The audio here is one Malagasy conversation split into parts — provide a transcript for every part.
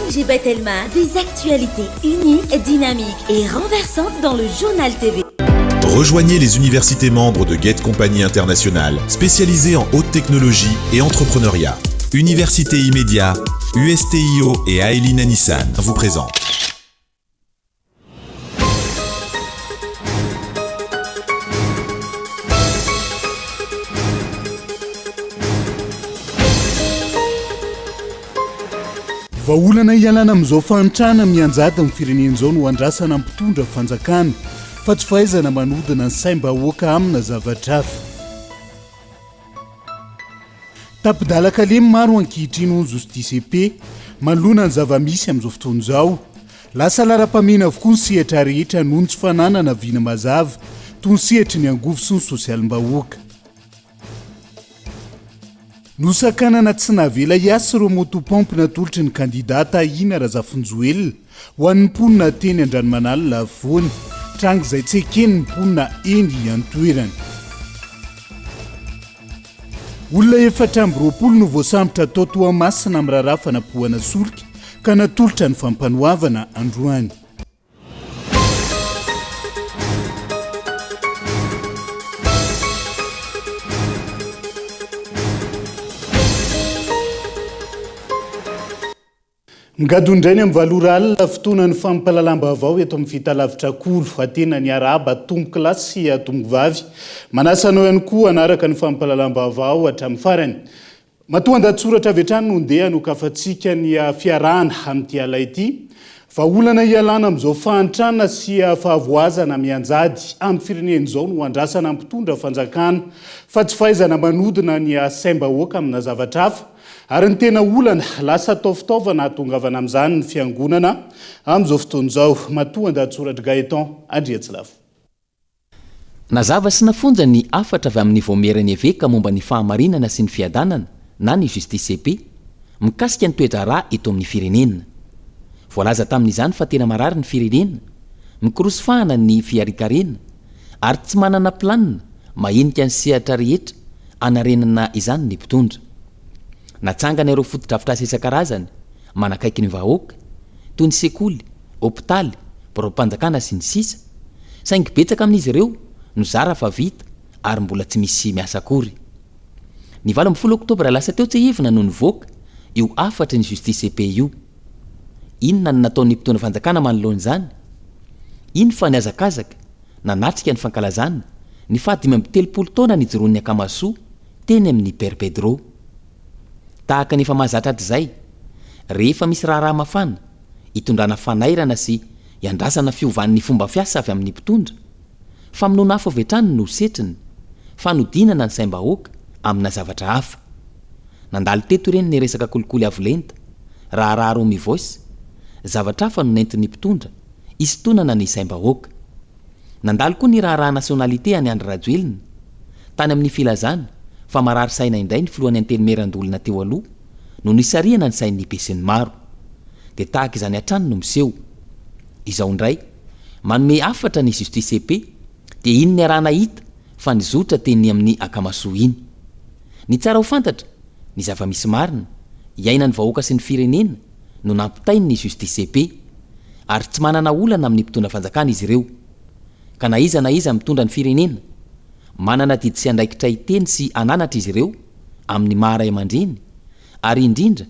ONG Batelma, des actualités uniques, dynamiques et renversantes dans le Journal TV. Rejoignez les universités membres de Gate Company International, spécialisées en haute technologie et entrepreneuriat. Université Immédiat, USTIO et Aelina Nissan vous présentent. Vahaolana hialana amin'izao fahantrana mianjady amin'ny firenena izao no andrasana amin'ny mpitondra fanjakana fa tsy fahaizana manodina ny saim-bahoaka amina zavatra hafa. Tapi-dalan-kalemy maro ankehitriny hoy ny Justice et Paix manoloana ny zava-misy amin'izao fotoana izao. Lasa laharam-pahamehana avokoa ny sehatra rehetra noho ny tsy fananana vina mazava toy ny sehatry ny angovo sy ny sosialim-bahoaka. Nosakanana tsy navela hiasa ireo moto pompe natolotry ny kandida Tahina Razafinjoelina ho an'ny mponina teny Andranomanalina afovoany, tranga izay tsy eken'ny mponina eny an-toerana. Olona 24 no voasambotra tao Toamasina amin'ny raharaha fanapohana solika ka natolotra ny fampanoavana androany. Migadona indray ny amin'ny valo ora alina, fotoanan'ny fampahalalam-baovao eto amin'ny Fitalavitra Kolo. Atena ny arahaba tompokolahy sy tompokovavy. Manasa anao ihany koa hanaraka ny fampahalalam-baovao hatramin'ny farany. Matoa an-dahatsoratra avy hatrany no ndeha hanokafantsika ny fiarahana amin'ity ala ity. Vahaolana hialana amin'izao fahantrana sy fahavoazana mianjady amin'ny firenena izao no andrasana mpitondra fanjakana fa tsy fahaizana manodina ny saim-bahoaka amina zavatra hafa. Ary ny tena olana, lasa atao fitaovana hahatongavana amin'izany ny fiangonana amin'izao fotoana izao. Matoa an-dahatsoratr'i Gaëtan Andriatsilafo. Nazava sy nafonja ny hafatra avy amin'ny Vaomieran'ny Eveka momba ny fahamarinana sy ny fiadanana na ny Justice et Paix mikasika ny toe-draharaha eto amin'ny firenena. Voalaza tamin'izany fa tena marary ny firenena, mikorosy fahana ny fiharian-karena ary tsy manana planina mahenika ny sehatra rehetra hanarenana izany ny mpitondra. Natsangana ireo fotodrafitrasa isan-karazany manakaiky ny vahoaka toy ny sekoly, hopitaly, biraom-panjakana sy ny sisa Saingy betsaka amin'izy ireo no zara fa vita ary mbola tsy misy miasa akory. Ny 18 oktobra lasa teo tsiahivina no nivoaka io hafatry ny Justice et Paix io. Inona no nataon'ny mpitondra fanjakana manoloana izany? Iny fa nihazakazaka nanatrika ny fankalazana ny faha 35 taona nijoroan'ny Akamasoa teny amin'ny Père Pedro. Tahaka ny efa mahazatra hatrizay, rehefa misy raharaha mafana, hitondrana fanairana sy hiandrasana fiovan'ny fomba fiasa avy amin'ny mpitondra. Famonoana afo avy hatrany no setriny, fanodinana ny saim-bahoaka amina zavatra hafa. Nandalo teto ireny ny resaka kolikoly avo lenta, raharaha Romy Voice, zavatra hafa no nentin'ny mpitondra hisintonana ny saim-bahoaka. Nandalo koa ny raharaha nationalité an'i Andry Rajoelina, tany amin'ny filazana fa marary saina indray ny filohan'ny Antenimierandoholona teo aloha no nisarihana ny sain'ny besinimaro. Dia tahaka izany hatrany no miseho. Izao indray, manome hafatra ny Justice et Paix, dia iny niaraha-nahita fa nizotra teny amin'ny Akamasoa iny. Ny tsara ho fantatra, ny zava-misy marina, iainan'ny vahoaka sy ny firenena no nampitain'ny Justice et Paix. Ary tsy manana olana amin'ny mpitondra fanjakana izy ireo. Ka na iza na iza mitondra ny firenena, manana adidy sy andraikitra hiteny sy hananatra izy ireo amin'ny maha ray aman-dreny, ary indrindra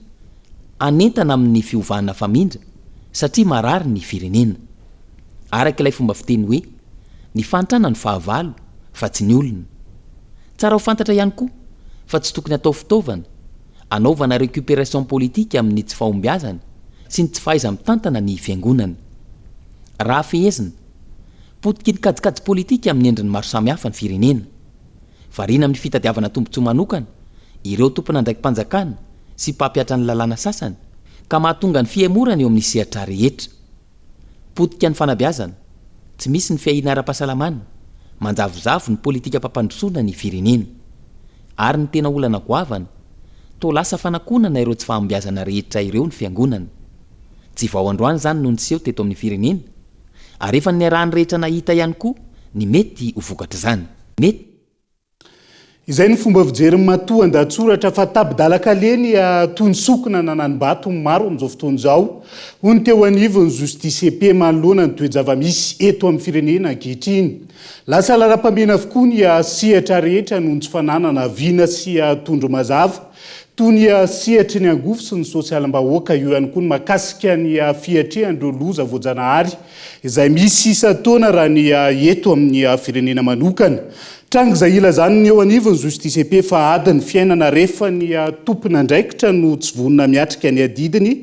hanentana amin'ny fiovana famindra satria marary ny firenena. Araka ilay fomba fiteny hoe, ny fahantrana no fahavalo fa tsy ny olona. Tsara ho fantatra ihany koa fa tsy tokony atao fitaovana anaovana récupération politique amin'ny tsy fahombiazana sy ny tsy fahaiza-mitantana ny fiangonana. Raha fehezina, potiky ny kajikajy politika amin'ny endriny maro samihafa ny firenena. Variana amin'ny fitadiavana tombontsoa manokana ireo tompon'andraiki-panjakana sy mpampihatra ny lalàna sasany ka mahatonga ny fihemorana eo amin'ny sehatra rehetra. Potika ny fanabeazana, tsy misy ny fiahiana ara-pahasalamana, manjavozavo ny politikam-pampandrosoana ny firenena. Ary ny tena olana goavana, toa lasa fanakonana ireo tsy fahombiazana rehetra ireo ny fiangonana. Tsy vao androany izany no niseho teto amin'ny firenena, ary efa niarahan'ny rehetra nahita ihany koa ny mety ho vokatr'izany. Mety. Izay ny fomba fijerin'ny matoan-dahatsoratra fa tapi-dalan-kaleha ny toy ny sokina nanani-bato ny maro amin'izao fotoana izao, hoy ny teo anivon'ny Justice et Paix manoloana ny toe-java-misy eto amin'ny firenena ankehitriny. Lasa laharam-pahamehana avokoa ny sehatra rehetra noho ny tsy fananana vina sy tondro mazava toy ny sehatry ny angovo sy ny sosialim-bahoaka, eo ihany koa ny mahakasika ny fiatrehan'ireo loza voajanahary izay misy isan-taona raha ny eto amin'ny firenena manokana. Tranga izay ilazan'ny eo anivon'ny Justice et Paix fa ady ny fiainana rehefa ny tompon'andraikitra no tsy vonona miatrika ny adidiny,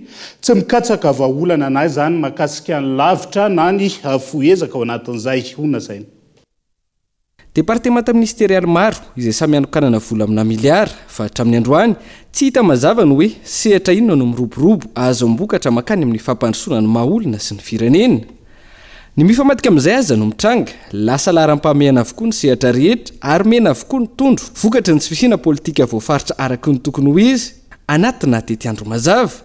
tsy mikatsaka vahaolana na izany mahakasika ny lavitra na ny fohy ezaka ao anatin'izay, hoy Nazaina. Departemanta minisiterialy maro izay samy hanokanana vola amina miliara fa hatramin'ny androany tsy hita mazava ny hoe sehatra inona no miroborobo ahazoam-bokatra mankany amin'ny fampandrosoana ny maha olona sy ny firenena. Ny mifamadika amin'izay aza no mitranga, lasa laharam-pahamehana avokoa ny sehatra rehetra ary mena avokoa ny tondro vokatry ny tsy fisiana politika voafaritra araka ny tokony ho izy anatina tetiandro mazava.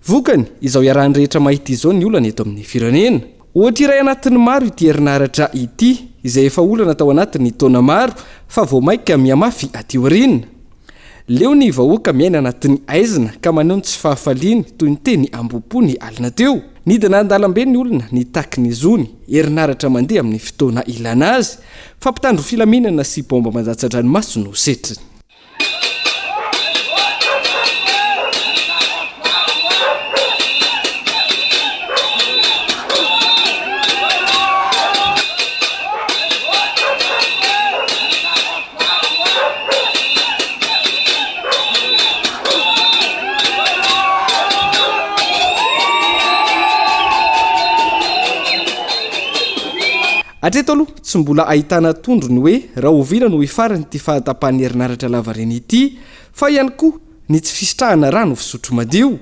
Vokany, izao iarahan'ny rehetra mahita izao ny olana eto amin'ny firenena. Ohatra iray anatin'ny maro ity herinaratra ity, izay efa olana tao anatin'ny taona maro fa vao mainka mihamafy aty aoriana. Leo ny vahoaka miaina anatin'ny haizina ka maneho ny tsy fahafaliany toy ny teny Ambohipo ny alina teo. Nidina an-dalambe ny olona nitaky ny zony, herinaratra mandeha amin'ny fotoana ilana azy, fa mpitandro filaminana sy baomba mandatsa-dranomaso no setriny. Hatreto aloha, tsy mbola ahitana tondro ny hoe rahoviana no hifarana ity fahatapahan'ny herinaratra lavareny ity, fa ihany koa ny tsy fisitrahana rano fisotro madio.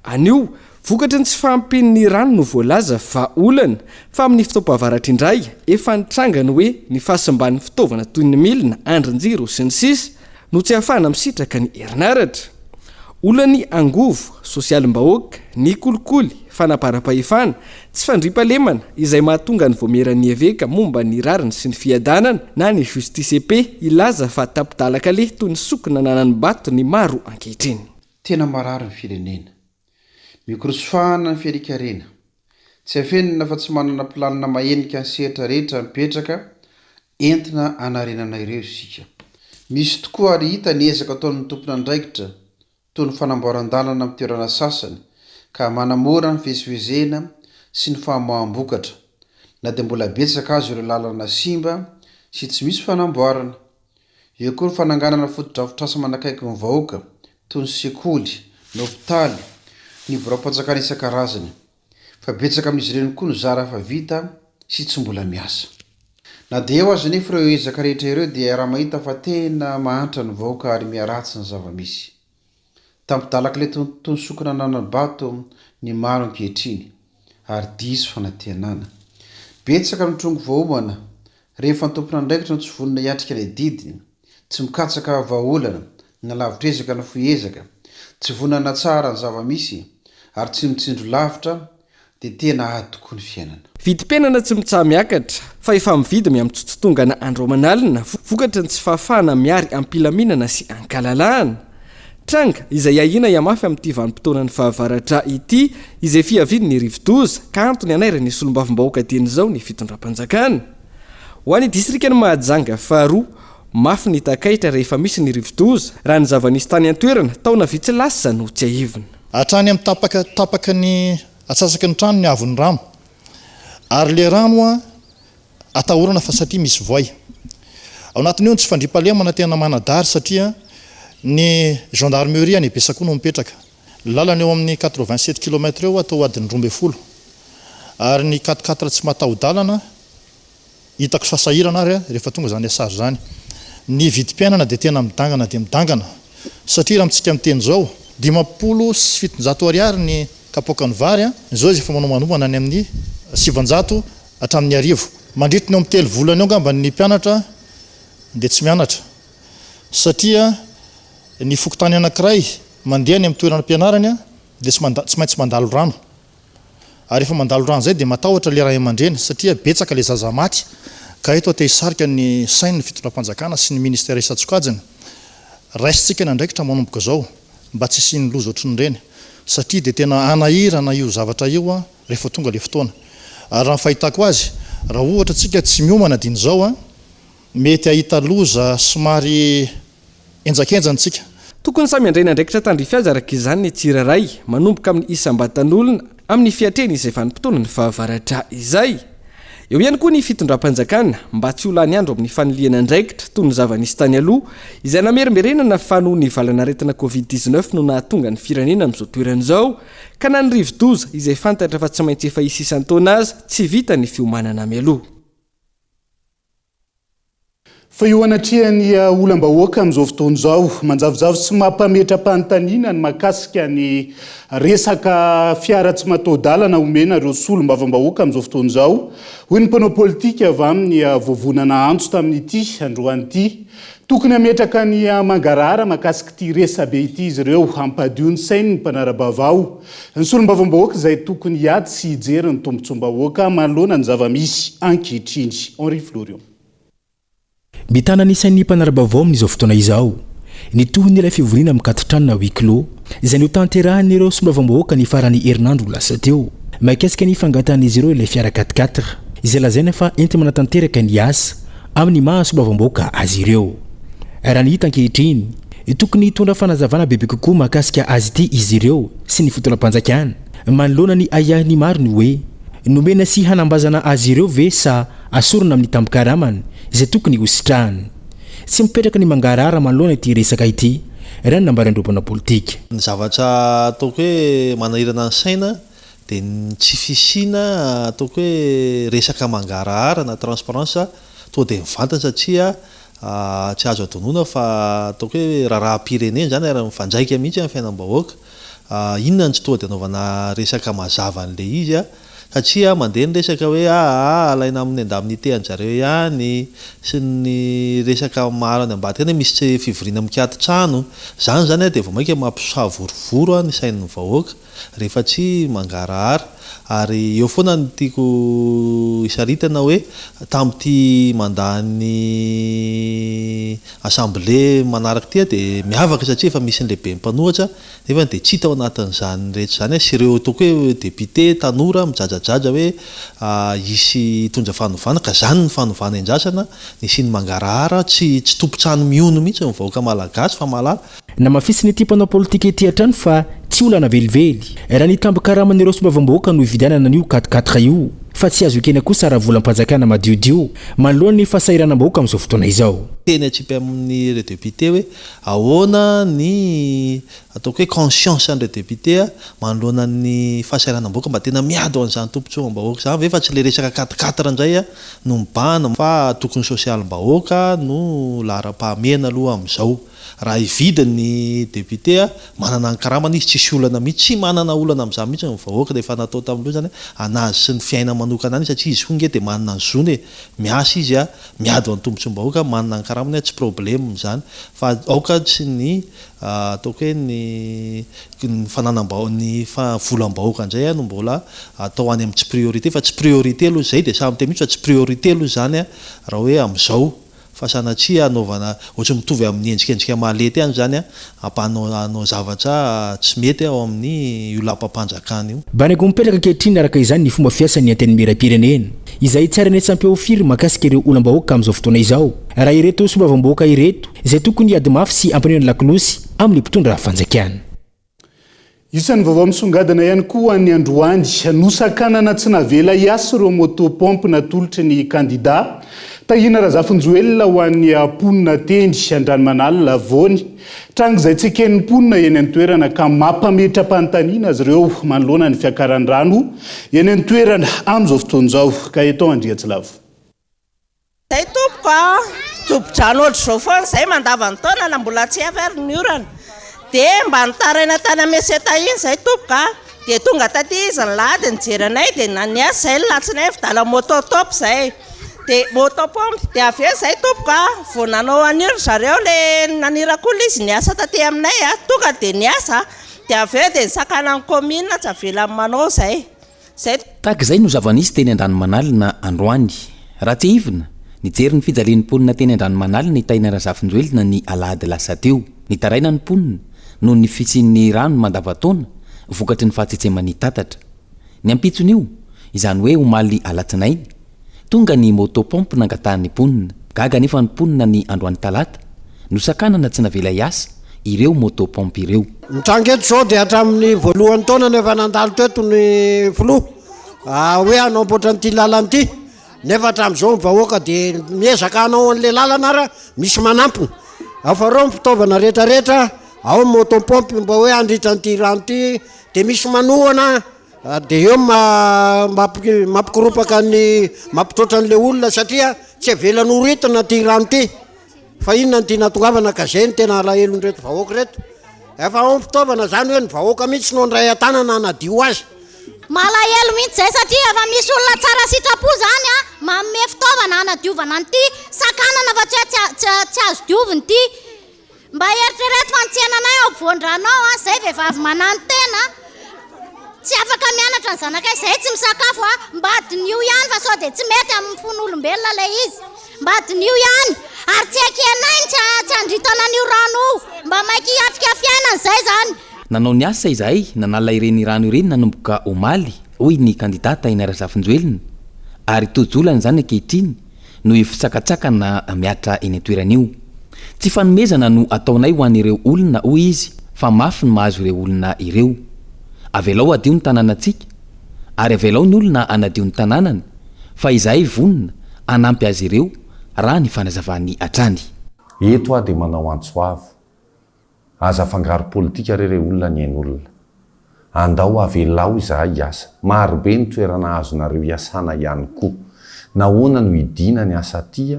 Anio, vokatry ny tsy fahampian'ny rano no voalaza fa olana, fa amin'ny fotoam-pahavaratra indray, efa nitranga ny hoe ny fahasimban'ny fitaovana toy ny milina, andrin-jiro, sy ny sisa no tsy ahafahana misitraka ny herinaratra. Olan'ny angovo, sosialim-bahoaka, ny kolikoly, fanaparam-pahefana, tsy fandriampahalemana, izay mahatonga ny Vaomieran'ny Eveka momba ny rariny sy ny fiadanana na ny Justice et Paix hilaza fa tapi-dalan-kaleha toy ny sokina nanani-bato ny maro ankehitriny. Tena marary ny firenena. Mikorosofahana ny fiarikarena. Tsy afenina fa tsy manana planina mahenika ny sehatra rehetra mipetraka entina hanarenana ireo isika. Misy tokoa ary hita ny ezaka ataon'ny tompon'andraikitra toy ny fanamboaran-dalana amin'ny toerana sasany ka manamora ny fivezivezena sy ny famoaham-bokatra na dia mbola betsaka aza ireo lalana simba sy tsy misy fanamboarana. Eo koa ny fananganana fotodrafitrasa manakaiky ny vahoaka, toy ny sekoly, ny hopitaly, ny biraom-panjakana isan-karazany. Fa betsaka amin'izy ireny koa no zara fa vita sy tsy mbola miasa. Na dia eo aza anefa ireo ezaka rehetra ireo dia iaraha-mahita fa tena mahantra ny vahoaka ary miharatsy ny zava-misy. Tampidalak'ilay tontolo sokina nanana-bato ny maro ankehitriny ary diso fanantenana. Betsaka ny trongy voaomana rehefa ny tompon'andraikitra no tsy vonona hiatrika ny adidiny, tsy mikatsaka vahaolana, na lavitr'ezaka na fohy ezaka, tsy vonona hanatsara ny zava-misy ary tsy mitsinjo lavitra dia tena ady tokoa ny fiainana. Vidim-piainana tsy mitsaha-miakatra, fa efa mividy mihamitsototongana andro aman'alina, vokatry ny tsy fahafahana mihary am-pilaminana sy an-kalalahana. Tranga izay ahiana hihamafy amin'ity vanim-potoanan'ny fahavaratra ity, izay fiavian'ny rivodoza, ka antony hanairan'ny solombavambahoaka dieny izao ny fitondram-panjakana. Ho an'ny distrikan'i Mahajanga faharoa, mafy ny takaitra rehefa misy ny rivodoza, raha ny zava-nisy tany an-toerana, taona vitsy lasa no tsiahivina. Hatrany amin'ny tapaka tapaky ny atsasaky ny trano ny haavon'ny rano. Ary ilay rano an, atahorana fa satria misy voay. Ao anatin'io ny tsy fandriampahalemana tena manadary satria ny gendarmerie any Besakoa no mipetraka. Ny lalana eo amin'ny 87 kilomètre eo atao adiny 12. Ary ny quatre quatre tsy mataho-dalana Hitako sasahirana ary rehefa tonga izany asara izany. Ny vidim-piainana dia tena midangana dia midangana. Satria raha amintsika miteny izao, 750 ariary ny kapoakan'ny vary, izao izy efa manomanombana any amin'ny 900 hatramin'ny arivo. Mandritry ny eo amin'ny telo volana eo angamba ny mpianatra dia tsy mianatra. Satria ny fokontany anankiray mandeha any amin'ny toeram-pianarany dia tsy maintsy mandalo rano. Ary rehefa mandalo rano izay dia matahotra ilay ray aman-dreny satria betsaka ilay zaza maty. Ka eto aho te hisarika ny sain'ny fitondram-panjakana sy ny ministera isan-tsokajiny, raisintsika ny andraikitra manomboka izao mba tsy hisian'ny loza ohatrin'ireny satria dia tena hanahirana io zavatra io rehefa tonga ilay fotoana. Ary raha ny fahitako azy, raha ohatra tsika tsy miomana dian'izao, mety hahita loza somary henjakenjana tsika. Tokony samy handray ny andraikitra tandrify azy araka izany ny tsirairay, manomboka amin'ny isam-batan'olona, amin'ny fiatrehana izay vanim-potoanan'ny fahavaratra izay. Eo ihany koa ny fitondram-panjakana, mba tsy ho lany andro amin'ny fanilihana andraikitra, toy ny zava-nisy tany aloha, izay namerimberenana fa noho ny valan'aretina Covid 19 no nahatonga ny firenena amin'izao toerana izao, ka na ny rivo-doza, izay fantatra fa tsy maintsy efa hisy isan-taona aza, tsy vita ny fiomanana mialoha. Fa eo anatrehan'ny olam-bahoaka amin'izao fotoana izao, manjavozavo sy mampametra-panontaniana ny mahakasika ny resaka fiara tsy mataho-dalana omena ireo solombavambahoaka amin'izao fotoana izao, hoy ny mpanao politika avy amin'ny Vovonana Antso tamin'ity androany ity. Tokony hametraka ny mangarahara mahakasika ity resabe ity izy ireo, hampadio ny sain'ny mpanara-baovao. Ny solombavambahoaka izay tokony hiady sy hijery ny tombontsoam-bahoaka manoloana ny zava-misy ankehitriny. Henri Florion. Mitana ny sain'ny mpanara-baovao amin'izao fotoana izao ny tohin'ilay fivoriana mikaton-trano na huis clos izay notanterahin'ireo solombavambahoaka ny faran'ny herinandro lasa teo mahakasika ny fangatahan'izy ireo ilay fiara quatre quatre izay lazaina fa enti-manatanteraka ny asa amin'ny maha solombavambahoaka azy ireo. Raha ny hita ankehitriny, tokony hitondra fanazavana bebe kokoa mahakasika azy ity izy ireo sy ny fitondram-panjakana manoloana ny ahiahin'ny maro ny hoe nomena sy hanambazana azy ireo ve sa asorina amin'ny tambin-karamany izay tokony ho sitrahany. Tsy mipetraka ny mangarahara manoloana ity resaka ity, raha ny nambaran'ireo mpanao politika. Ny zavatra ataoko hoe manahirana ny saina dia ny tsy fisiana ataoko hoe resaka mangarahara na transparence tonga dia mivantana satria tsy azo adinoina fa ataoko hoe raharaham-pirenena izany ary mifandraika mihitsy amin'ny fiainam-bahoaka. Inona no tsy tonga dia anaovana resaka mazava an'ilay izy satria mandeha ny resaka hoe aa alaina amin'ny indemnité an-jareo ihany sy ny resaka maro any ambadika any hoe misy fivoriana mikaton-trano. Izany izany dia vao mainka mampisavorovoro ny sain'ny vahoaka rehefa tsy mangarahara. Ary eo foana no tiako hisaritana hoe tamin'ity mandat-n'ny assemblée manaraka ity dia miavaka satria efa misy ny lehiben'ny mpanohitra nefa dia tsy hita ao anatin'izany rehetra izany sy ireo ataoko hoe député tanora mijajajaja hoe hisy hitondra fanovana ka izany ny fanovana endrasana ny hisian'ny mangarahara tsy tsy tompon-trano mihono mihitsy ny vahoaka malagasy fa mahalala Namafisin'ity mpanao politika ity hatrany fa tsy olana velively raha ny tambin-karaman'ireo solombavambahoaka no hividianana an'io quatre quatre io fa tsy azo ekena kosa raha volam-panjakana madiodio manoloana ny fahasahiranam-bahoaka amin'izao fotoana izao. Teny atsipy amin'ireo député hoe ahoana ny ataoko hoe conscience an'ireo député manoloana ny fahasahiranam-bahoaka mba tena miady ho an'izany tombontsoam-bahoaka izany ve fa tsy ilay resaka quatre quatre indray no mibahana fa tokony sosialim-bahoaka no laharam-pahamehana aloha amin'izao. Raha hividy ny député a, manana ny karamany izy, tsisy olana mihitsy, tsy manana olana amin'izany mihitsy ny vahoaka rehefa natao tamin'ireo izany anazy sy ny fiainany manokana any satria izy koa nge dia manana ny zony e, miasa izy a, miady ho an'ny tombotsoam-bahoaka, manana ny karamany a, tsy problème izany fa aoka tsy ny ataoko hoe ny ny fananam-bao ny volam-bahoaka indray no mbola atao any amin'ny tsy priorité fa tsy priorité aloha izay dia samy miteny mihitsy fa tsy priorité aloha izany a raha hoe amin'izao Fa sanatria hanaovana ohatry ny mitovy amin'ny endrikendrika malety ihany izany hampanao hanao zavatra tsy mety ao amin'ny io lapam-panjakana io. Banago mipetraka ankehitriny araka izany ny fomba fiasan'ny Antenimierampirenena, izay tsy arenesam-peo firy mahakasika ireo olam-bahoaka amin'izao fotoana izao, raha ireto solombavambahoaka ireto, izay tokony hiady mafy sy hampaneno ny lakolosy amin'ny mpitondra fanjakana. Isan'ny vaovao misongadina ihany koa ny androany, nosakanana tsy navela hiasa ireo moto pompe natolotry ny kandida Tahina Razafinjoelina ho an'ny mponina teny Andranomanalina Vony. Tranga izay tsy eken'ny mponina eny an-toerana ka mampametra-panontaniana azy ireo manoloana ny fiakaran'ny rano eny an-toerana amin'izao fotoana izao. Gaëtan Andriatsilavo. Zay tompoko a! Dobo-drano ohatr'izao foana izay mandavan-taona na mbola tsy avy ary ny orana. Dia mba nitaraina tany amin'ny SETA iny izay tompoko a! Dia tonga taty izy ny lahady nijery anay dia na niasa izay ny latsinainy vidala moto top izay. Dia moto pompe. Dia avy eo izay tompoko a, vao nanao an'io ry zareo le naniraka olona izy niasa taty aminay a, tonga dia niasa, dia avy eo dia nisakanan'ny commune tsy avelany manao izay. Zay. Tahaka izay no zava-nisy teny Andranomanalina androany. Raha tsiahivina, Nijery ny fijalian'ny mponina teny Andranomanalina i Tahina Razafinjoelina ny alahady lasa teo. Nitaraina ny mponina noho ny fisian'ny rano mandavantaona vokatry ny fahatsetseman'ny tatatra. Ny ampitson'io, izany hoe omaly alatsinainy, tonga ny moto pompe nangatahan'ny mponina. Gaga anefa ny mponina ny androany talata, nosakanana tsy navela hiasa ireo moto pompe ireo. Ny tranga eto izao dia hatramin'ny voalohan'ny taona no efa nandalo teto ny filoha hoe hanamboatra an'ity lalana ity nefa hatramin'izao ny vahoaka dia miezaka hanao an'ilay lalana ary misy manampina. Ao fa ireo ny fitaovana rehetrarehetra, ao ny moto pompe mba hoe handritra an'ity rano ity dia misy manohana dia eo mampikoropaka ny mampitroatra an'ilay olona satria tsy avelany ho ritina ity rano ity fa inona no tiana hatongavana ka zay no tena alahelon'ireto vahoaka ireto efa ao ny fitaovana zany hoe ny vahoaka mihitsy no handray an-tanana hanadio azy Malahelo mihitsy zay satria efa misy olona tsara sitrapo zany a manome fitaovana hanadiovana an'ity sakanana fa tsy hoe tsy azo diovina ity Mba eritrereto fa ny tsenanay ao ampovoan-drano ao an, zay vehivavy mananontena tsy afaka mianatra ny zanakay, zay tsy misakafo an, mba diniho ihany fa sao dia tsy mety amin'ny fon'olombelona ilay izy, mba diniho ihany, ary tsy ekenay ny tsy handritana an'io rano io, mba maika hiatrika fiainana izay zany. Nanao ny asa izahay nanala ireny rano ireny nanomboka omaly, hoy ny kandida Tahina Razafinjoelina, ary tojo olana izany ankehitriny noho io fitsakatsakana mihatra eny an-toerana io. Tsy fanomezana no ataonay ho an'ireo olona, hoy izy, fa mafy ny mahazo ireo olona ireo. Avelao hadio ny tanànantsika, ary avelao ny olona hanadio ny tanànany, fa izahay vonona hanampy azy ireo, raha ny fanazavany hatrany. Eto aho dia manao antso avo. Aza afangaro politika re re olona ny ain'olona. Andao avelao izahay hiasa. Maro be ny toerana azonareo hiasana ihany koa. Nahoana no hidiana ny asa aty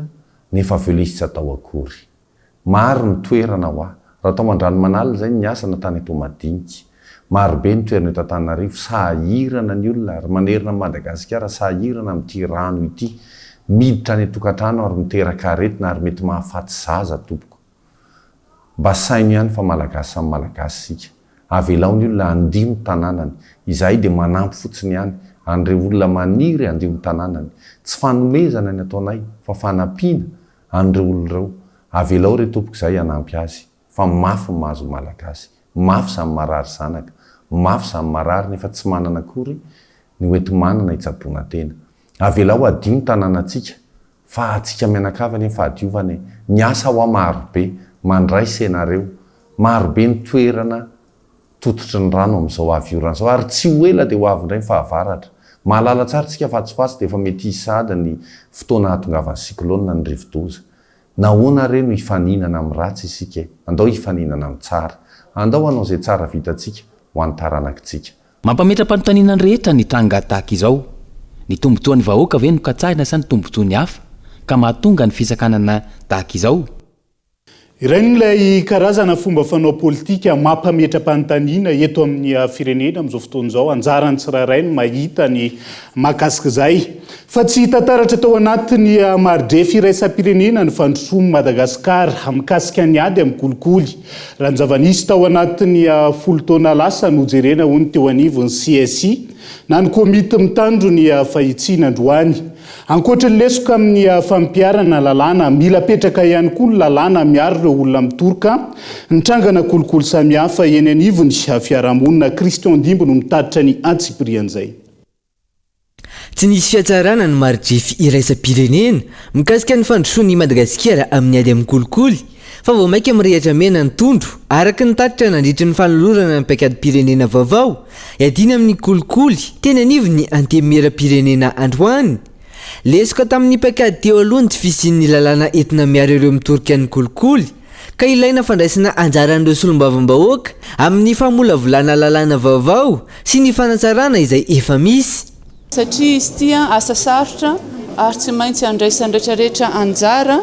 nefa avy eo le izy tsy atao akory. Maro ny toerana hoa. Raha tao Andranomanalina izay ny niasa na tany Toamadinika. Maro be ny toerana eto Antananarivo. Sahirana ny olona ary manerana an'i Madagasikara sahirana amin'ity rano ity. Miditra any an-tokantrano ary miteraka aretina ary mety mahafaty zaza tompoko. Mba saino ihany fa Malagasy samy Malagasy isika. Avelao ny olona handio ny tanànany. Izahay dia manampy fotsiny ihany an'ireo olona maniry handio ny tanànany. Tsy fanomezana ny ataonay fa fanampiana an'ireo olona ireo. Avelao re tompoko izahay hanampy azy fa mafy ny mahazo ny Malagasy. Mafy izany marary zanaka. Mafy izany marary nefa tsy manana akory ny hoenti-manana hitsaboana tena. Avelao hadio ny tanànantsika Fa atsika mianakavy anie fahadiovana e! Ny asa hoa maro be, mandraisa ianareo, maro be ny toerana tototry ny rano amin'izao avy orana izao ary tsy ho ela dia ho avy indray ny fahavaratra. Mahalala tsara tsika fa atsy ho atsy dia efa mety hisy sahady ny fotoana hahatongavan'ny cyclone ny rivodoza. Nahoana re no hifaninana amin'ny ratsy isika e? Andao hifaninana amin'ny tsara. Andao hanao izay tsara vitantsika ho an'ny taranakitsika. Mampametra-panontaniana ny rehetra ny tranga tahaka izao. Ny tombontsoan'ny vahoaka ve no katsahina sa ny tombontsoan'ny hafa ka mahatonga ny fisakanana tahaka izao? Irain'ilay karazana fomba fanao politika mampametra-panontaniana eto amin'ny firenena amin'izao fotoana izao. Anjaran'ny tsirairay ny mahita ny mahakasika izay. Fa tsy hita taratra tao anatin'ny mari-drefy iraisam-pirenena ny fandrosoan'i Madagasikara mikasika ny ady amin'ny kolikoly. Raha ny zava-nisy tao anatin'ny folo taona lasa no jerena hoy ny teo anivon'ny CSI na ny komity mitandro ny fahitsiana androany. Ankoatry ny lesoka amin'ny fampiharana lalàna, mila apetraka ihany koa ny lalàna miaro ireo olona mitoroka nitrangana kolikoly samihafa eny anivon'ny fiarahamonina. Christian Dimby no mitatitra ny antsipirian'izay. Tsy nisy fihatsarana ny mari-drefy iraisam-pirenena mikasika ny fandrosoan'i Madagasikara amin'ny ady amin'ny kolikoly fa vao mainka mirehitra mena ny tondro araka ny tatitra nandritry ny fanolorana ny paikadim-pirenena vaovao hiadiana amin'ny kolikoly teny anivon'ny Antenimieram-pirenena androany. Lesoka tamin'ny paikady teo aloha ny tsy fisian'ny lalàna entina miaro ireo mitorika ny kolikoly ka ilaina fandraisana anjaran'ireo solombavambahoaka amin'ny famolavolana lalàna vaovao sy ny fanatsarana izay efa misy. Satria izy ity asa sarotra ary tsy maintsy andraisan'ny rehetrarehetra anjara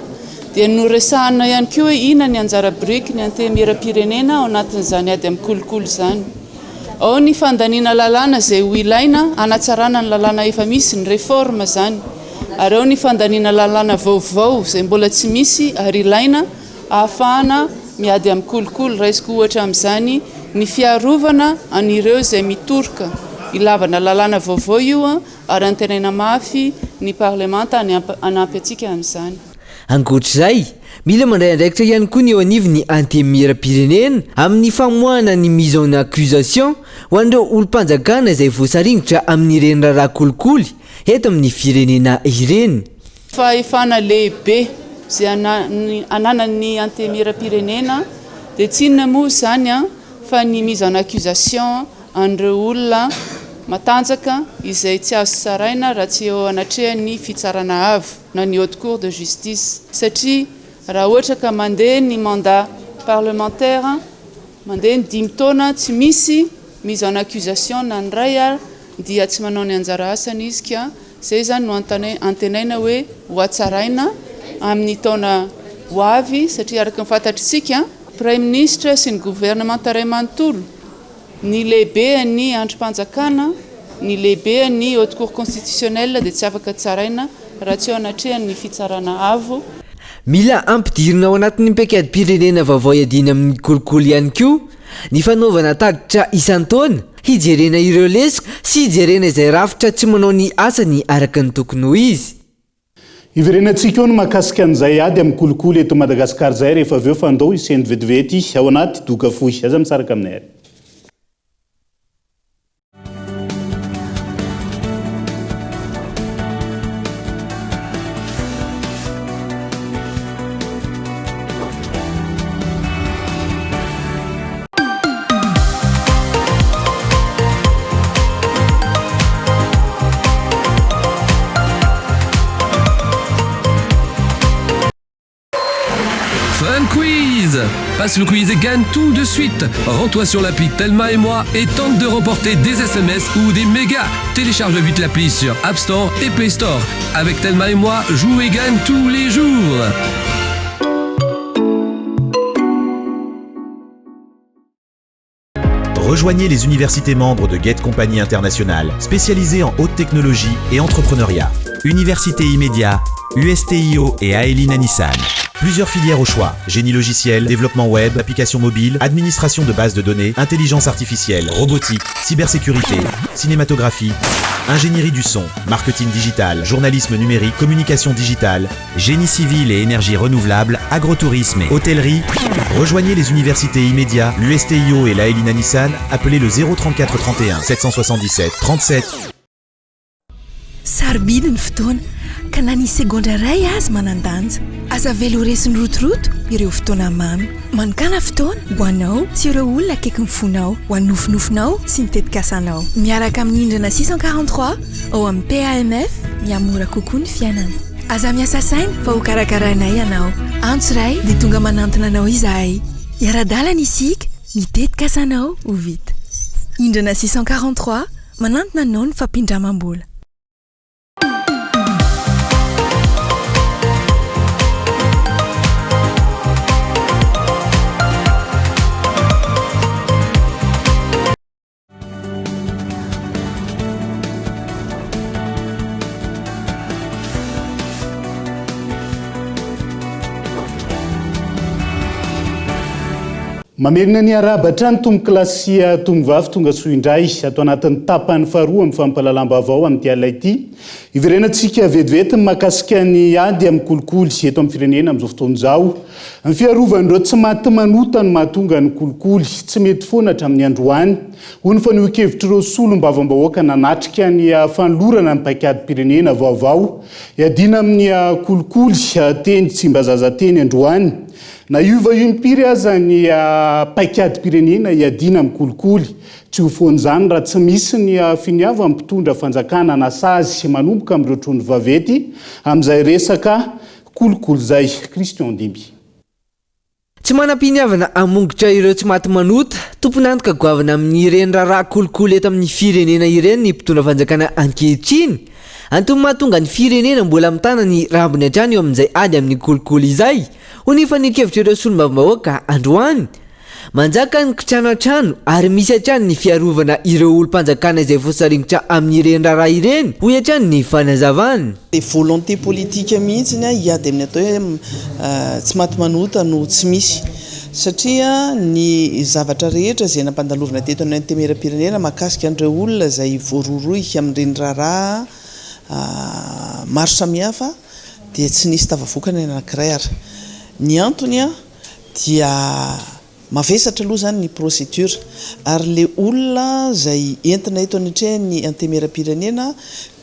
dia noresahana ihany koa hoe inona ny anjara biriky ny Antenimierampirenena ao anatin'izany ady amin'ny kolikoly izany. Ao ny fandaniana lalàna izay ho ilaina hanatsarana ny lalàna efa misy, ny réforme izany, ary ao ny fandaniana lalàna vaovao izay mbola tsy misy ary ilaina ahafahana miady amin'ny kolikoly. Raisiko ohatra amin'izany ny fiarovana an'ireo izay mitoroka. Ilavana lalàna vaovao io ary antenaina mafy ny parlemanta hanampy antsika amin'izany. Ankoatra izay, mila mandray andraikitra ihany koa ny eo anivon'ny Antenimierampirenena amin'ny famoahana ny mise en accusation ho an'ireo olom-panjakana izay voasaringotra amin'ireny raharaha kolikoly eto amin'ny firenena ireny. Fahefana lehibe izay ananan'ny Antenimierampirenena dia tsy inona moa izany fa ny mise en accusation an'ireo olona matanjaka izay tsy azo tsaraina raha tsy eo anatrehan'ny Fitsarana Avo na ny Haute Cour de Justice satria raha ohatra ka mandeha ny mandat parlementaire mandeha ny dimy taona tsy misy mise en accusation na ny iray ary dia tsy manao ny anjara asany izy ka izay izany no antenaina hoe ho hatsaraina amin'ny taona ho avy satria araka ny fantatr'isika Praiminisitra sy ny governemanta iray manontolo Ny lehibean'ny andrim-panjakana, ny lehibean'ny Haute Cour Constitutionnelle dia tsy afaka tsaraina raha tsy eo anatrehan'ny Fitsarana Avo. Mila ampidirina ao anatin'ny paikadim-pirenena vaovao iadiana amin'ny kolikoly ihany koa ny fanaovana tatitra isan-taona hijerena ireo lesoka sy hijerena izay rafitra tsy manao ny asany araka ny tokony ho izy. Hiverenantsika eo ny mahakasika an'izay ady amin'ny kolikoly eto Madagasikara izay rehefa avy eo fa andao hisento vetivety ao anaty doka fohy. Aza misaraka aminay ary. Fun Quiz Passe le quiz et gagne tout de suite Rends-toi sur l'appli Telma et moi et tente de remporter des SMS ou des mégas Télécharge vite l'appli sur App Store et Play Store. Avec Telma et moi, joue et gagne tous les jours Rejoignez les universités membres de Get Company International, spécialisées en haute technologie et entrepreneuriat. Université Immédiat, USTIO et Aelina Nissan. Plusieurs filières au choix. Génie logiciel, développement web, applications mobiles, administration de bases de données, intelligence artificielle, robotique, cybersécurité, cinématographie, ingénierie du son, marketing digital, journalisme numérique, communication digitale, génie civil et énergie renouvelable, agrotourisme et hôtellerie. Rejoignez les universités immédiats, l'USTIO et la Elina Nissan, appelez le 034 31 777 37. Sarobidy ny fotoana, ka na ny segondra iray aza manan-danja. Aza avela ho resin'ny rotoroto ireo fotoana mamy. Manokàna fotoana ho anao sy ireo olona akaikin'ny fonao, ho an'ny nofinofinao sy ny tetikasanao. Miaraka amin'ny Indrana 643 ao amin'ny PAMF, mihamora kokoa ny fiainana. Aza miasa saina fa hokarakarainay ianao. Antso iray dia tonga manantona anao izahay. Hiara-dalana isika, ny tetikasanao ho vita. Indrana 643, Manantona anao ny fampindramam-bola. Mamerina ny arahaba hatrany tompokolahy sy tompovavy tonga soa indray ato anatin'ny tapany faharoa amin'ny fampahalalam-baovao amin'ity alina ity. Hiverenantsika vetivety ny mahakasika ny ady amin'ny kolikoly eto amin'ny firenena amin'izao fotoana izao. Ny fiarovan'ireo tsy maty manota no mahatonga ny kolikoly tsy mety foana hatramin'ny androany, hoy ny fanehoan-kevitr'ireo solombavambahoaka nanatrika ny fanolorana ny paikadim-pirenena vaovao hiadiana amin'ny kolikoly teny Tsimbazaza teny androany. Na hiova impiry aza ny paikadim-pirenena hiadiana amin'ny kolikoly, tsy ho foan'izany raha tsy misy ny finiavan'ny mpitondra fanjakana hanasazy manomboka amin'ireo trondro vaventy amin'izay resaka kolikoly izay. Christian Dimby. Tsy manam-piniavana hamongotra ireo tsy maty manota, tompon'antoka goavana amin'ireny raharaha kolikoly eto amin'ny firenena ireny ny mpitondra fanjakana ankehitriny. Antony mahatonga ny firenena mbola mitana ny rambony hatrany eo amin'izay ady amin'ny kolikoly izay, hoy ny fanehoan-kevitr'ireo solombavambahoaka androany. Manjaka ny kitrano an-trano ary misy hatrany ny fiarovana ireo olom-panjakana izay voasaringotra amin'ireny raharaha ireny, hoy hatrany ny fanazavany. Ilay volonté politique mihitsy hiady amin'ny atao hoe tsy maty manota no tsy misy. Satria ny zavatra rehetra izay nampandalovina teto amin'ny Antenimierampirenena mahakasika an'ireo olona izay voarohirohy amin'ireny raharaha maro samihafa dia tsy nisy tafavoaka na anankiray ary. Ny antony dia Mavesatra aloha izany ny procédure ary le olona izay entina eto anatrehan'ny Antenimierampirenena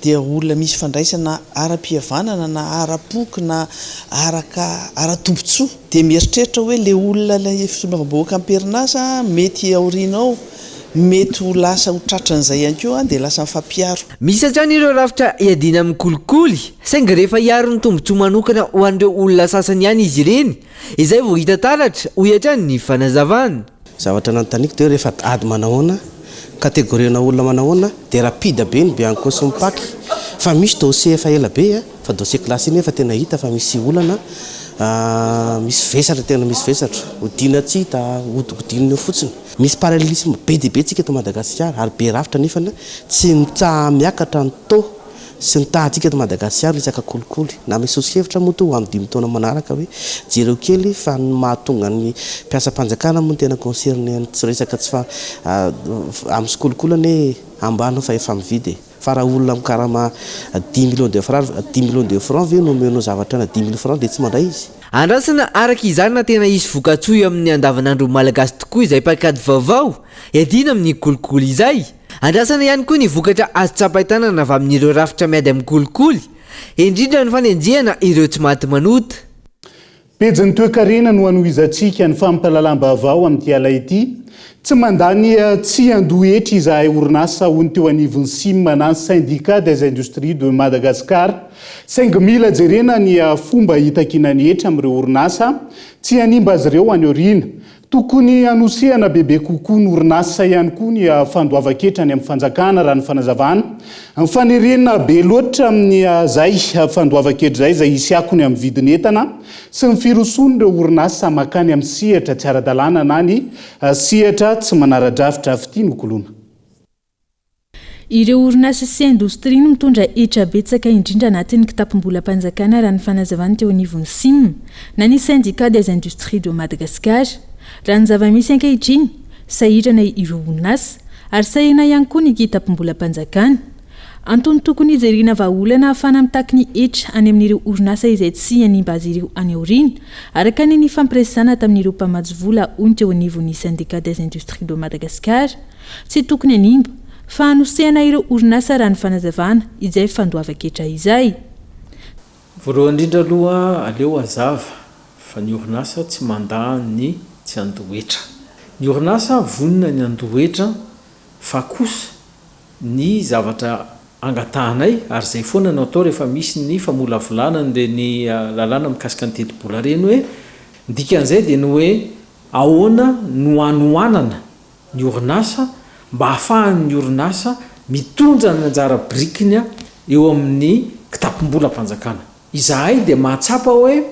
dia olona misy fandraisana ara-pihavanana na ara-poko na araka ara-tombotsoa. Dia mieritreritra hoe le olona ilay solombavambahoaka am-perinasa mety aoriana ao mety ho lasa ho tratran'izay ihany koa dia lasa mifampiaro. Misy hatrany ireo rafitra iadiana amin'ny kolikoly saingy rehefa hiaro ny tombontsoa manokana ho an'ireo olona sasany ihany izy ireny Izay vao hita taratra, hoy hatrany ny fanazavana. Zavatra nanontaniako dia hoe rehefa ady manahoana, catégorie-na olona manahoana dia rapide be ny Bianco sy ny Pac fa misy dossier efa ela be fa dossier classé nefa tena hita fa misy olana, misy vesatra tena misy vesatra, odiana tsy hita, hodikodinina eo fotsiny. Misy parallélisme be dia be tsika eto Madagasikara ary be rafitra nefa tsy mitsaha-miakatra ny taux. sy ny tahantsika eto Madagasikara resaka kolikoly. Na misy soso-kevitra moa toa ho amin'ny dimy taona manaraka hoe jereo kely fa ny mahatonga ny mpiasam-panjakana moa no tena concerné ny tsy resaka tsy fa amin'ny kolikoly anie ambany fa efa mividy e. Fa raha olona mikarama dix millions de francs dix millions de francs ve no omenao zavatra ana dix mille francs dia tsy mandray izy? Andrasana araka izany na tena hisy vokatsoa eo amin'ny andavanandron'ny Malagasy tokoa izay paikady vaovao hiadiana amin'ny kolikoly izay. Andrasana ihany koa ny vokatra azo tsapain-tanana avy amin'ireo rafitra miady amin'ny kolikoly, indrindra ny fanenjehana ireo tsy maty manota. Pejin'ny toekarena no hanohizantsika ny fampahalalam-baovao amin'ity ala ity. Tsy mandà ny tsy handoa hetra izahay orinasa hoy ny teo anivon'ny sim na ny Syndicat des Industries de Madagascar. Saingy mila jerena ny fomba hitakiana ny hetra amin'ireo orinasa tsy hanimba azy ireo any aoriana. Tokony hanosehana bebe kokoa ny orinasa ihany koa ny fandoavan-ketra any amin'ny fanjakana, raha ny fanazavana. Ny fanerena be loatra amin'izay fandoavan-ketra izay, izay hisy akony amin'ny vidin'entana sy ny firosoan'ireo orinasa mankany amin'ny sehatra tsy ara-dalàna na ny sehatra tsy manara-drafitra fitia nokoloina. Ireo orinasa sy indostria no mitondra hetra betsaka indrindra anatin'ny kitapom-bolam-panjakana raha ny fanazavany teo anivon'ny sim na ny Syndicat des Industries de Madagascar. Raha ny zava-misy ankehitriny, sahirana ireo orinasa ary sahirana ihany koa ny kitapom-bolam-panjakana. Antony tokony hijerena vahaolana ahafahana mitaky ny hetra any amin'ireo orinasa izay tsy hanimba azy ireo any aoriana, araka ny nifampiresahana tamin'ireo mpamatsy vola hoy ny teo anivon'ny Syndicat des Industries de Madagascar. Tsy tokony hanimba, fa hanosehana ireo orinasa raha ny fanazavana izay fandoavan-ketra izay. Voalohany indrindra aloha aleo hazava fa ny orinasa tsy mandà ny tsy handoa hetra. Ny orinasa vonona ny handoa hetra fa kosa ny zavatra angatahanay ary izay foana no atao rehefa misy ny famolavolana an'ireny lalàna mikasika ny tetibola ireny hoe ny dikan'izay dia ny hoe ahoana no hanohanana ny orinasa mba hahafahan'ny orinasa mitondra ny anjara birikiny eo amin'ny kitapom-bolam-panjakana. Izahay dia mahatsapa hoe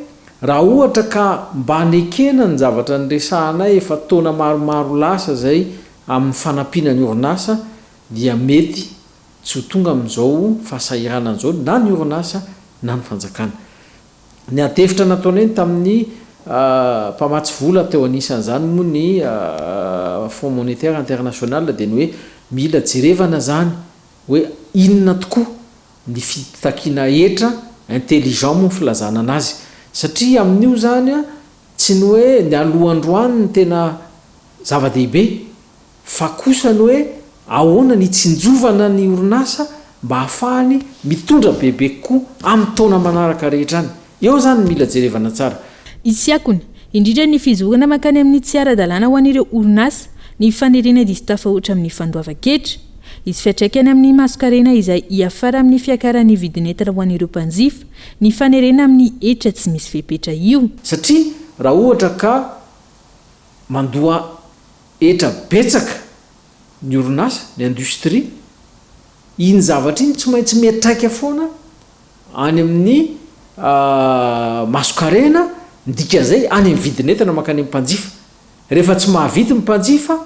raha ohatra ka mba nekena ny zavatra niresahanay efa taona maromaro lasa izay amin'ny fanampiana ny orinasa dia mety tsy ho tonga amin'izao fahasahiranana izao na ny orinasa na ny fanjakana. Ny adihevitra nataonay tamin'ny mpamatsy vola teo anisan'izany moa ny Fonds Monétaire International dia ny hoe mila jerevana izany hoe inona tokoa ny fitakiana hetra intelligent moa ny filazana anazy satria amin'io izany tsy ny hoe ny aloha androany no tena zava-dehibe fa kosa ny hoe ahoana ny hitsinjovana ny orinasa mba hahafahany mitondra bebe kokoa amin'ny taona manaraka rehetra any. Eo izany no mila jerevana tsara. Hisy akony, indrindra ny fizorana mankany amin'ny tsy ara-dalàna ho an'ireo orinasa, ny fanerena diso tafahoatra amin'ny fandoavan-ketra. Hisy fiantraikany amin'ny masonkarena izay hiafara amin'ny fiakaran'ny vidin'entana ho an'ireo mpanjifa, ny fanerena amin'ny hetra tsy misy fepetra io. Satria raha ohatra ka mandoa hetra betsaka ny orinasa, ny industrie, iny zavatra iny tsy maintsy miantraika foana any amin'ny masonkarena, ny dikan'izay any amin'ny vidin'entana mankany amin'ny mpanjifa. Rehefa tsy mahavidy ny mpanjifa,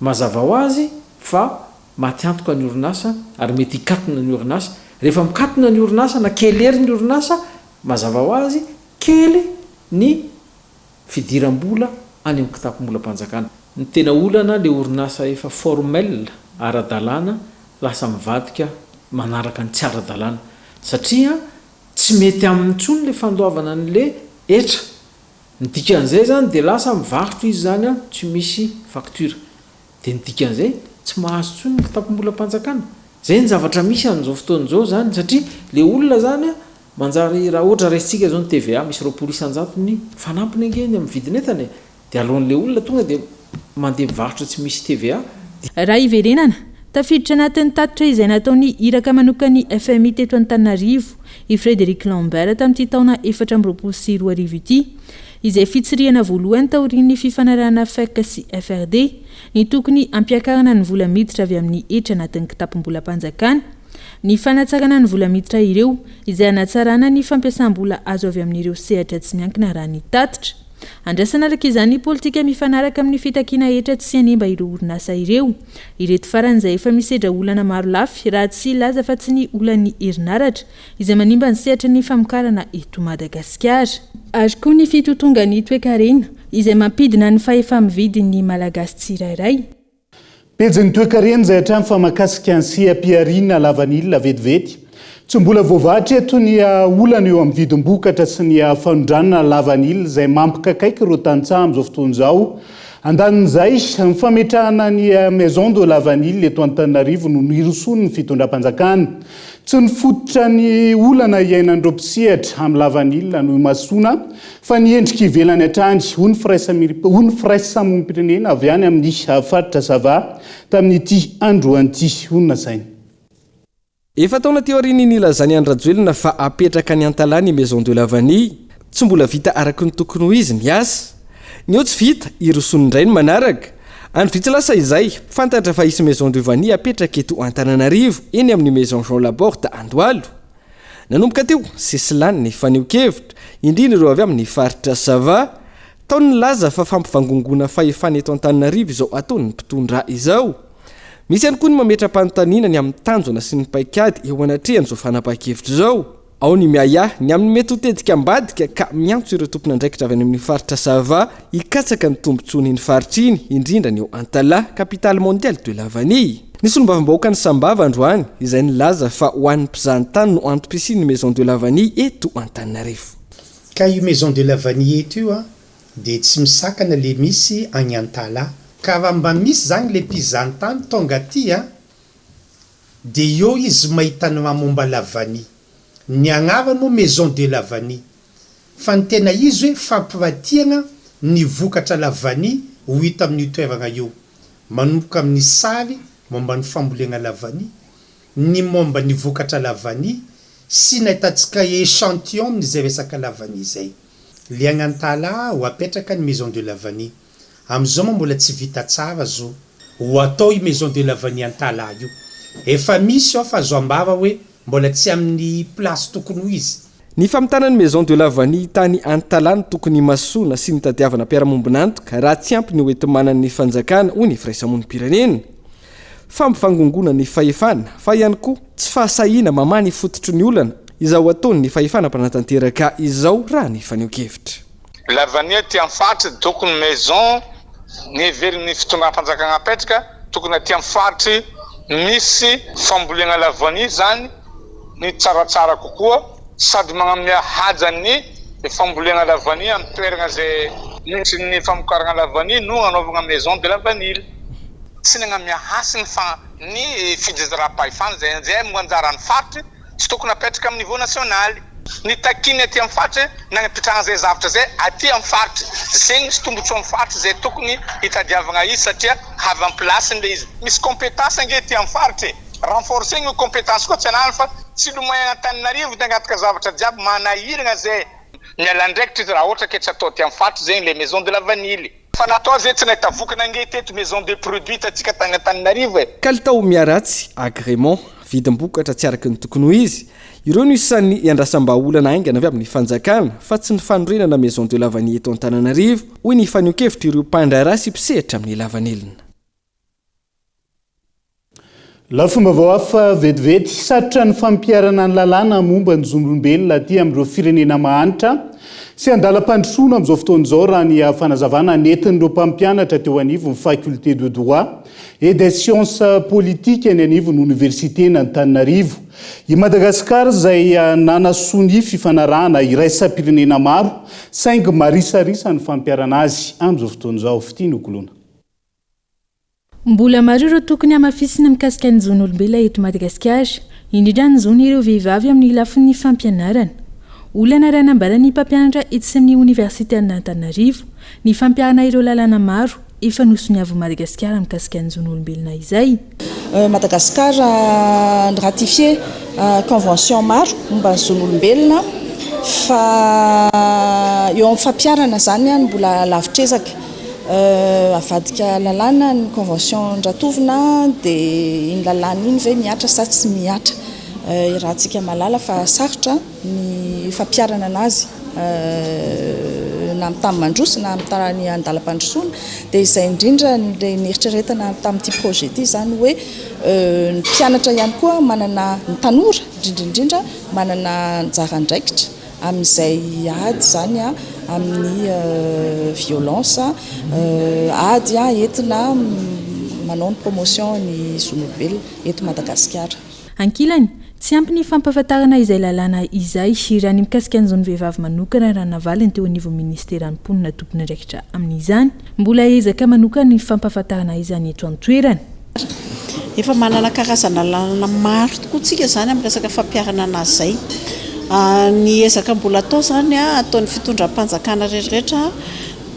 mazava ho azy fa maty antoka ny orinasa ary mety hikatona ny orinasa. Rehefa mikatona ny orinasa na kely hery ny orinasa, mazava ho azy kely ny fidiram-bola. any amin'ny kitapom-bolam-panjakana. Ny tena olana le orinasa efa formel, ara-dalàna, lasa mivadika manaraka ny tsy ara-dalàna satria tsy mety aminy intsony le fandoavana an'le hetra. Ny dikan'izay zany dia lasa mivarotra izy zany an, tsy misy facture. Dia ny dikan'izay tsy mahazo intsony ny kitapom-bolam-panjakana. Zay ny zavatra misy amin'izao fotoana izao zany satria le olona zany an manjary raha ohatra raisintsika zao ny TVA misy 20 isan-jatony fanampiny ange ny amin'ny vidin'entana e! Dia alohan'ilay olona tonga dia mandeha mivarotra tsy misy TVA. Raha hiverenana, tafiditra anatin'ny tatitra izay nataon'ny iraka manokan'ny fmi teto Antananarivo i Frédéric Lambert tamin'ity taona 2024 ity, izay fitsirihana voalohany taorian'ny fifanarahana FEC sy FRD, ny tokony hampiakarana ny vola miditra avy amin'ny hetra anatin'ny kitapom-bolam-panjakana, ny fanatsarana ny vola miditra ireo, izay hanatsarana ny fampiasam-bola azo avy amin'ireo sehatra tsy miankina raha ny tatitra. Andrasana araka izany ny politika mifanaraka amin'ny fitakiana hetra tsy hanimba ireo orinasa ireo. Ireto farany izay efa misedra olana maro lafy raha tsy hilaza fa tsy ny olan'ny herinaratra izay manimba ny sehatry ny famokarana eto Madagasikara. Ary koa ny fitotongan'ny toekarena izay mampidina ny fahefa-mividin'ny Malagasy tsirairay. Pejin'ny toekarena izay hatrany fa mahakasika ny seha-pihariana lavanila vetivety. Tsy mbola voavaha hatreto ny olana eo amin'ny vidim-bokatra sy ny fanondranana lavanila izay mampikaikaiky ireo tantsaha amin'izao fotoana izao. Andanin'izay, ny fametrahana ny Maison de la Vanille eto Antananarivo no nirosoan'ny fitondram-panjakana. Tsy ny fototra ny olana iainan'ireo mpisehatra amin'ny lavanila no imasoana Fa ny endrika ivelany hatrany, hoy ny firaisamonim-pirenena avy any amin'ny faritra Sava tamin'ity androany ity, hoy ny nasainy. Efa-taona teo aorian'ny nilazan'i Andry Rajoelina fa hapetraka any Antalaha ny Maison de la Vanille, tsy mbola vita araka ny tokony ho izy ny asa. Ny eo tsy vita, hirosoany indray ny manaraka. Andro vitsy lasa izay, fantatra fa hisy Maison de Vanille hapetraka eto Antananarivo, eny amin'ny Maison Jean Laborde Andohalo. Nanomboka teo, sesilany ny fanehoan-kevitra, indrindra ireo avy amin'ny faritra Sava. Tao ny nilaza fa fampivangongoana fahefana eto Antananarivo izao ataon'ny mpitondra izao. Misy ihany koa ny mametra-panontaniana ny amin'ny tanjona sy ny paikady eo anatrehan'izao fanapahan-kevitra izao. Ao ny miahiahy ny amin'ny mety ho tetika ambadika ka miantso ireo tompon'andraikitra avy any amin'ny faritra Sava hikatsaka ny tombontsoan'iny faritra iny, indrindra ny ao Antalaha, capitale mondiale de la vanille. Ny solombavambahoakan'i Sambava androany izay nilaza fa ho an'ny mpizahantany no antom-pisian'ny Maison de la Vanille eto Antananarivo. Ka io Maison de la Vanille eto io an, dia tsy misakana le misy agny Antalaha. Ka raha mba misy zagny le mpizahantany tonga aty an, dia eo izy mahita ny raha momba la vanille. Ny agnarany moa Maison de la Vanille. Fa ny tena izy hoe fampiratiagna ny vokatra la vanille ho hita amin'io toeragna io. Manomboka amin'ny sary momba ny fambolena lavania, ny momba ny vokatra lavania sy ny ahitantsika echantillon amin'izay resaka lavania izay. Liagna Antalaha ho apetraka ny maison de la vanille. Amin'izao moa mbola tsy vita tsara zo ho atao io maison de la vanille Antalaha io. Efa misy ao fa azo ambara hoe mbola tsy amin'ny place tokony ho izy. Ny famitana ny Maison de la Vanille tany Antalaha no tokony himasoana sy nitadiavana mpiara-mombon'antoka raha tsy ampy ny hoenti-manan'ny fanjakana, hoy ny firaisamonim-pirenena. Fampivangongoana ny fahefana, fa ihany koa tsy fahasahiana mamaha ny fototry ny olana izao ataon'ny fahefana mpanatanteraka izao, raha ny fanehoan-kevitra. La vanille aty amin'ny faritry tokony maison ny heverin'ny fitondram-panjakana apetraka tokony aty amin'ny faritry misy fambolena la vanille zany ny tsaratsara kokoa sady magnamia haja ny fambolena la vanille amin'ny toerana zay misy ny famokarana la vanille no anaovana maison de la vanille tsy nagnamia hasiny fa ny fijejram-pahefana zay zay moa anjaran'ny faritry Tsy tokony apetraka amin'ny niveau nasionaly. Ny takiany aty amin'ny faritra nanapitrahana izay zavatra izay aty amin'ny faritra. Zegny misy tombotsoa amin'ny faritra izay tokony hitadiavagna izy satria avy amin'ny place-ny ilay izy. Misy compétence ange aty amin'ny faritra e. Renforcer-gna io compétence koa tsy ananany fa tsy lomay an'Antananarivo de hangataka zavatra jiaby manahiragna zay. Miala andraikitra izy raha ohatra ke tsy atao aty amin'ny faritra zegny le maison de la vanille. Fa natao ve tsy nahita vokany ange teto maison de produit hitantsika tany Antananarivo e. Kalitao miharatsy, agrément, vidim-bokatra tsy araka ny tokony ho izy, ireo no isan'ny iandrasam-bahaolana haingana avy amin'ny fanjakana fa tsy ny fanorenana maison de la vanille eto Antananarivo, hoy ny fanehoan-kevitr'ireo mpandraharaha sy mpisehatra amin'ny lavanilina. Lafim-baovao hafa vetivety, sarotra ny fampiharana ny lalàna momba ny zon'olombelona aty amin'ireo firenena mahantra. Sy andalam-pandrosoana amin'izao fotoana izao raha ny fanazavana nentin'ireo mpampianatra teo anivon'ny Faculté de Droit et des Sciences Politiques eny anivon'ny Oniversiten'Antananarivo. I Madagasikara izay nanasonia fifanarahana iraisam-pirenena maro saingy marisarisa ny fampiharana azy amin'izao fotoana izao. Fitia Nokoloana. Mbola maro ireo tokony hamafisina mikasika ny zon'olombelona eto Madagasikara, indrindra ny zon'ireo vehivavy amin'ny lafiny fampianarana. Olana raha nambaran'ny mpampianatra etsy amin'ny oniversiten'Antananarivo ny fampiharana ireo lalàna maro efa nosoniavin'i Madagasikara mikasika ny zon'olombelona izay. Madagascar ni-ratifier convention maro momba ny zon'olombelona fa eo amin'ny fampiharana izany no mbola lavitr'ezaka. Avadika lalàna ny convention noratovina dia iny lalàna iny ve mihatra sa tsy mihatra. Iarahantsika mahalala fa sarotra ny fampiharana anazy na amin'ny tany mandroso na amin'ny tany andalam-pandrosoana dia izay indrindra ilay nieritreretana tamin'ity projet ity izany hoe ny mpianatra ihany koa manana ny tanora indrindra indrindra manana anjara andraikitra amin'izay ady izany amin'ny violence ady entina manao ny promotion ny zon'olombelona eto Madagasikara. Ankilany, tsy ampy ny fampahafantarana izay lalàna izay, raha ny mikasika ny zon'ny vehivavy manokana raha navaliny teo anivon'ny minisiteran'ny mponina tompon'andraikitra amin'izany. Mbola ezaka manokana ny fampahafantarana izany eto an-toerana. Efa manana karazana lalana maro tokoa tsika izany amin'ny resaka fampiharana anazy izay. Ny ezaka mbola atao izany, ataon'ny fitondram-panjakana rehetrarehetra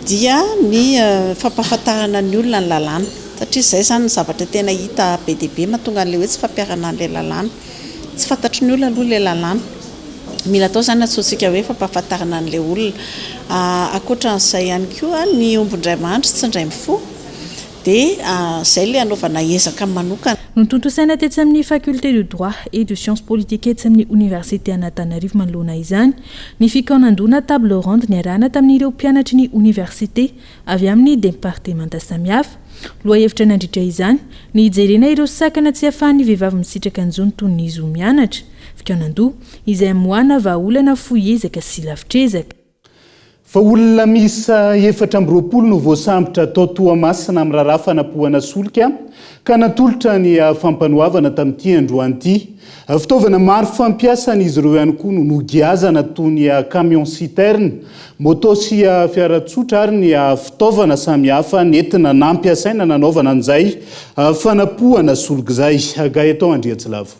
dia ny fampahafantarana ny olona ny lalàna. Satria izay izany ny zavatra tena hita be dia be mahatonga an'ilay hoe tsy fampiharana an'ilay lalàna. Tsy fantatry ny olona aloha ilay lalàna. Mila atao izany antsointsika hoe fampahafantarana an'ilay olona. Ankoatra an'izay ihany koa, ny omby indray mandry tsy indray mifoha dia izay ilay hanaovana ezaka manokana. Notontosaina tetsy amin'ny Faculté de Droit et de Sciences Politiques etsy amin'ny Oniversite an'Antananarivo manoloana izany ny fikaonandoha na table ronde niarahana tamin'ireo mpianatry ny oniversite avy amin'ny departemanta samihafa. Lohahevitra nandritra izany, ny hijerena ireo sakana tsy ahafahan'ny vehivavy misitraka ny zony toy ny zo mianatra, fikaonandoha, izay amoahana vahaolana fohy ezaka sy lavitr'ezaka. Fa olona miisa 24 no voasambotra tao Toamasina amin'ny raharaha fanapohana solika ka natolotra ny fampanoavana tamin'ity androany ity. Fitaovana maro fampiasan'izy ireo ihany koa no nogiazana toy ny camion citerne, Moto sy fiara tsotra ary ny fitaovana samihafa nentina nampiasaina nanaovana an'izay fanapohana solika izay. Gaëtan Andriantsilavo.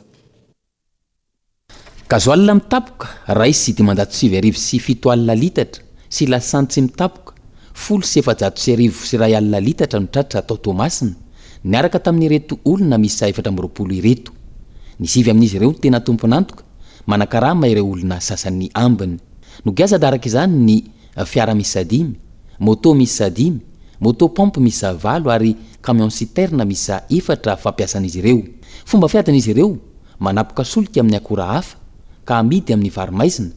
Gasoil mitapoka, 7501 litatra sy lasantsy mitapoka, 1410 litatra no tratra tao Toamasina, niaraka tamin'ireto olona miisa 24 ireto. Ny sivy amin'izy ireo no tena tompon'antoka, manakarama ireo olona sasany ambiny. Nogiazana araka izany ny fiara miisa dimy, moto miisa dimy, moto pompe miisa valo ary camion citerne miisa efatra fampiasan'izy ireo. Fomba fiadin'izy ireo, manapoka solika amin'ny akora hafa ka amidy amin'ny varo-maizina,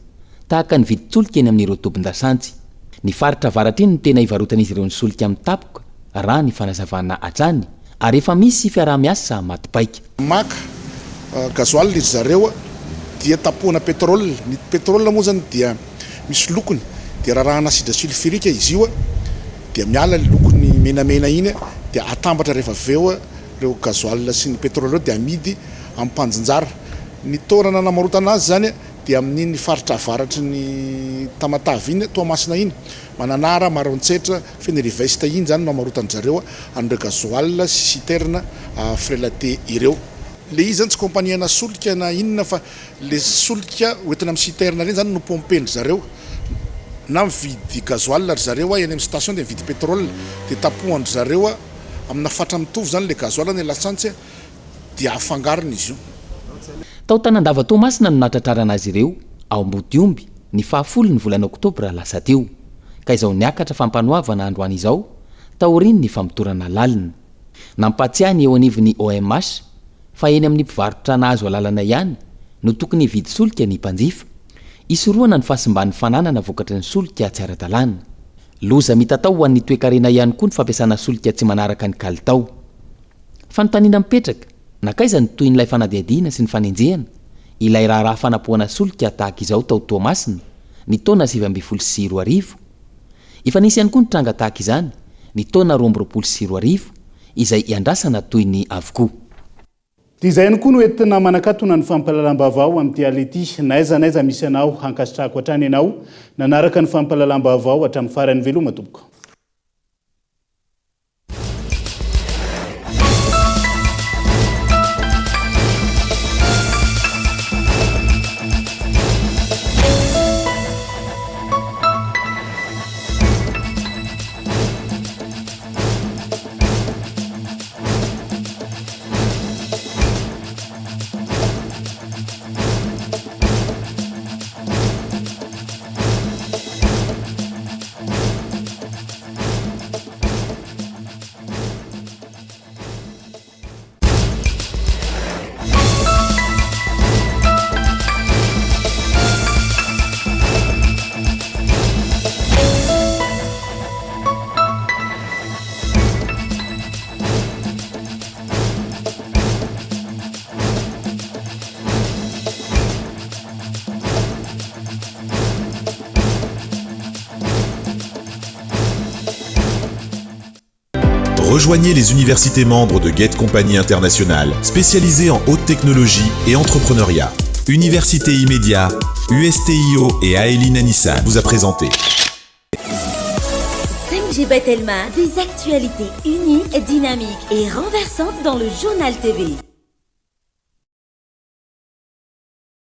tahaka ny vidin-tsolika eny amin'ireo tobin-dasantsy. Ny faritra avaratra iny no tena ivarotan'izy ireo ny solika mitapoka, raha ny fanazavana hatrany, ary efa misy fiaraha-miasa maty paika. Maka gasoil ry zareo dia tapohana pétrole, ny pétrole moa zany dia misy lokony dia rarahana acide sulfurique izy io dia miala ny lokony menamena iny dia atambatra rehefa avy eo ireo gasoil sy ny pétrole ireo dia amidy amin'ny mpanjinjara. Ny toerana namarotana azy zany dia amin'iny faritra avaratry ny Tamatave iny, Toamasina iny, Mananara, Maroantsetra, Fenerive-Est iny zany no amarotan-dry zareo an'ireo gasoil sy citerne frelaté ireo. Le izy zany tsy compagnie ana solika na inona fa le solika hoentina amin'ny citerne ireny zany no pomper-ndry zareo na mividy gasoil ry zareo eny amin'ny station dia mividy pétrole dia tapohan-dry zareo amina fatra mitovy zany le gasoil na lasantsy dia afangarony izy io. Tao Tanandava Toamasina no nahatratrarana azy ireo ao Ambodiomby ny fahafolo ny volana oktobra lasa teo, ka izao niakatra fampanoavana androany izao taorian'ny famotorana lalina. Nampahatsiahy ny eo anivon'ny OMH fa eny amin'ny mpivarotra nahazo alalana ihany no tokony hividy solika ny mpanjifa, hisorohana ny fahasimban'ny fananana vokatry ny solika tsy ara-dalàna. Loza mitatao ho an'ny toekarena ihany koa ny fampiasana solika tsy manaraka ny kalitao. Fanontaniana mipetraka, nankaiza ny tohin'ilay fanadihadiana sy ny fanenjehana ilay raharaha fanapohana solika tahaka izao tao Toamasina, ny taona 2019. Efa nisy ihany koa ny tranga tahaka izany ny taona 2022 izay iandrasana toy ny avokoa. Dia izay ihany koa no entina manakatona ny fampahalalam-baovao amin'ity alina ity. Na aiza na aiza misy anao, hankasitrahako hatrany ianao nanaraka ny fampahalalam-baovao hatramin'ny farany. Veloma tompoko. Rejoignez les universités membres de Get Company International, spécialisées en haute technologie et entrepreneuriat. Université Immédiat, USTIO et Aelina Nissan vous a présenté. 5G by Telma, des actualités uniques, dynamiques et renversantes dans le journal TV.